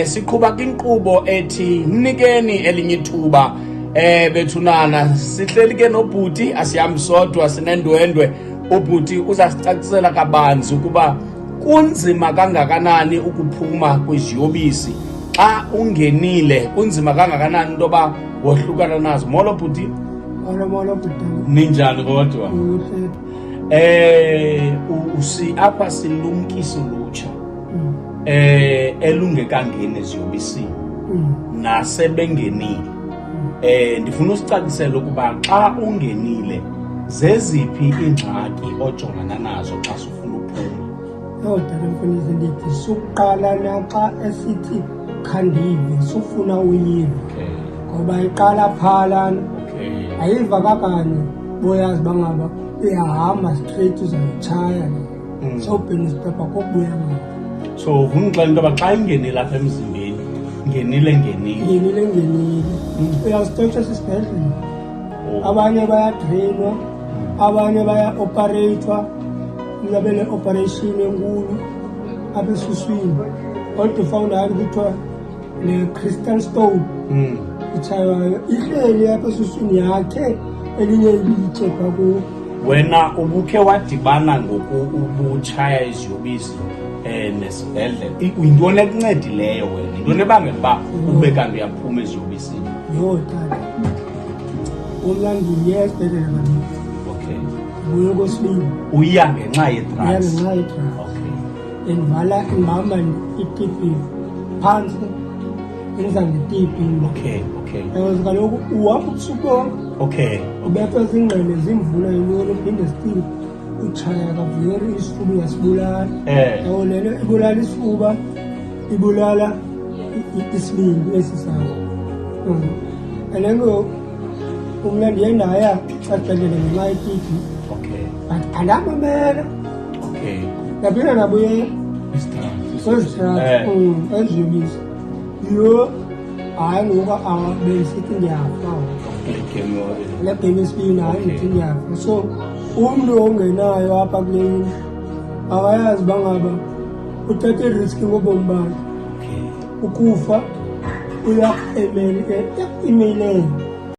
Siqhuba kwinkqubo ethi mnikeni elinye ithuba. Bethunana sihleli ke nobhuti, asihambi sodwa, sinendwendwe. Ubhuti uzasicacisela kabanzi ukuba kunzima kangakanani ukuphuma kwiziyobisi xa ungenile, kunzima kangakanani into yoba wohlukana nazo. Molo bhuti. Molo molo bhuti. Ninjani kodwa? Kuhle. Usi apha silumkisa ulutsha elungekangeni eziyobisini nasebengenile. Ndifuna usicacisele ukuba xa ungenile zeziphi iingxaki ojongana nazo xa sufuna uphuma. Yho tata mfundisi, ndithi sukuqala naxa esithi khandive, sufuna uyiva. Ngoba iqala phalana. Ayiva kakanye boyazi uba ngaba uyahamba straight uzayitshaya le. Sowubhena iziphepha kokubuya ngapha. So ufuna uxela into yoba xa ingenile apha emzimbeni, ngenile ngenile. Ngenile ngenile. Uyazitotsha esibhedlele. Abanye bayadrainwa, abanye baya-opereyithwa, umntu abe ne-operation enkulu apha esuswini. Kodwa ufound out kuthiwa le crystal stone itshaywayo ihleli apha esuswini yakhe elinye ilitye phaa kuwo. Wena ubukhe wadibana ngoku ubutshaya iziyobisi nesibhedlele, yintoni ekuncedileyo wena? Yintoni ebangela uba ube kanti uyaphuma eziyobisini? Yho tata, umna ndiye esibhedlele kabini. Ndibuye kwesibini. Uya ngenxa ye-drugs? Uya ngenxa ye-drugs. Ndivala ndibamba i-T B phantsi, endiza nge-T B. Okay. Because kaloku uhamba ubusuku bonke. Ubethwa zingqele, zimvula, yintoni, uphinde still utshaya kaveri, isifuba uyasibulala. Yabo le nto ibulala isifuba, ibulala isibindi esi sakho. And then ke umna ndiye ndaya esibhedlele ngenxa ye-T B. But andamamela. Ndaphinda ndabuyela kwezi drugs, eziyobisi. Yho, hayi ngoku bendisithi ndiyafa. Le game yesibini, hayi ndithi ndiyafa. So umntu ongenayo apha kule indlu akayazi uba ngaba uthatha iriski ngobomi bakhe. Ukufa uyaku-email-ela.